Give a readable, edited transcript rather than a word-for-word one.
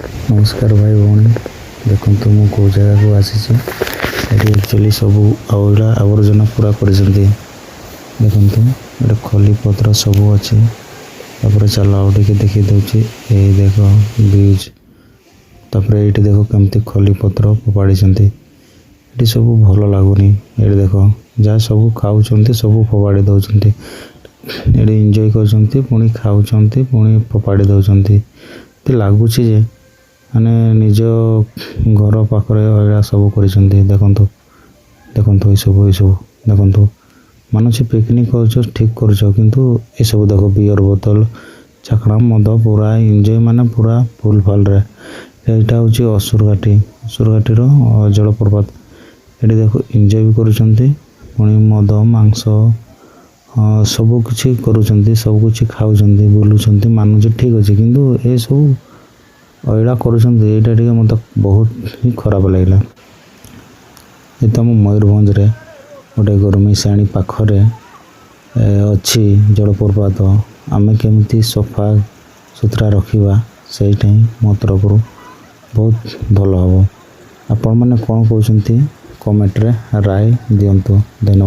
ନମସ୍କାର ଭାଇ ଭଉଣୀ। ଦେଖନ୍ତୁ, ମୁଁ କେଉଁ ଜାଗାକୁ ଆସିଛି। ଏଠି ଆକ୍ଚୁଆଲି ସବୁ ଅଇଳା ଆବର୍ଜନା ପୁରା କରିଛନ୍ତି। ଦେଖନ୍ତୁ, ଏଠି ଖଲି ପତ୍ର ସବୁ ଅଛି। ତାପରେ ଚାଲ, ଆଉ ଟିକେ ଦେଖେଇ ଦେଉଛି। ଏଇ ଦେଖ ବ୍ରିଜ୍। ତାପରେ ଏଇଠି ଦେଖ, କେମିତି ଖଲି ପତ୍ର ଫୋପାଡ଼ିଛନ୍ତି ଏଠି ସବୁ। ଭଲ ଲାଗୁନି। ଏଇଠି ଦେଖ, ଯାହା ସବୁ ଖାଉଛନ୍ତି, ସବୁ ଫୋପାଡ଼ି ଦେଉଛନ୍ତି। ଏଠି ଏନ୍ଜୟ କରୁଛନ୍ତି, ପୁଣି ଖାଉଛନ୍ତି, ପୁଣି ଫୋପାଡ଼ି ଦେଉଛନ୍ତି। ଏମିତି ଲାଗୁଛି ଯେ ମାନେ ନିଜ ଘର ପାଖରେ ଅଇଳା ସବୁ କରିଛନ୍ତି। ଦେଖନ୍ତୁ, ଦେଖନ୍ତୁ, ଏସବୁ ଏସବୁ ଦେଖନ୍ତୁ। ମାନୁଛି, ପିକନିକ୍ କରୁଛ, ଠିକ୍ କରୁଛ, କିନ୍ତୁ ଏସବୁ ଦେଖ, ବିୟର ବୋତଲ, ଚାଖଣା, ମଦ, ପୁରା ଏନ୍ଜୟ, ମାନେ ପୁରା ଫୁଲ୍ ଫାଲରେ। ଏଇଟା ହେଉଛି ଅସୁରଘାଟି, ଅସୁରଘାଟିର ଜଳପ୍ରପାତ। ଏଠି ଦେଖ, ଏନ୍ଜୟ ବି କରୁଛନ୍ତି, ପୁଣି ମଦ, ମାଂସ ସବୁ କିଛି କରୁଛନ୍ତି, ସବୁ କିଛି ଖାଉଛନ୍ତି, ବୁଲୁଛନ୍ତି। ମାନୁଛି, ଠିକ୍ ଅଛି, କିନ୍ତୁ ଏସବୁ ଅଇଳା କରୁଛନ୍ତି, ଏଇଟା ଟିକେ ମୋତେ ବହୁତ ହିଁ ଖରାପ ଲାଗିଲା। ଏ ତ ଆମ ମୟୂରଭଞ୍ଜରେ ଗୋଟେ ଗରମିଶାଣୀ ପାଖରେ ଅଛି ଜଳପ୍ରପାତ। ଆମେ କେମିତି ସଫା ସୁତୁରା ରଖିବା, ସେଇଟା ହିଁ ମୋ ତରଫରୁ ବହୁତ ଭଲ ହେବ। ଆପଣମାନେ କ'ଣ କହୁଛନ୍ତି, କମେଣ୍ଟରେ ରାୟ ଦିଅନ୍ତୁ। ଧନ୍ୟବାଦ।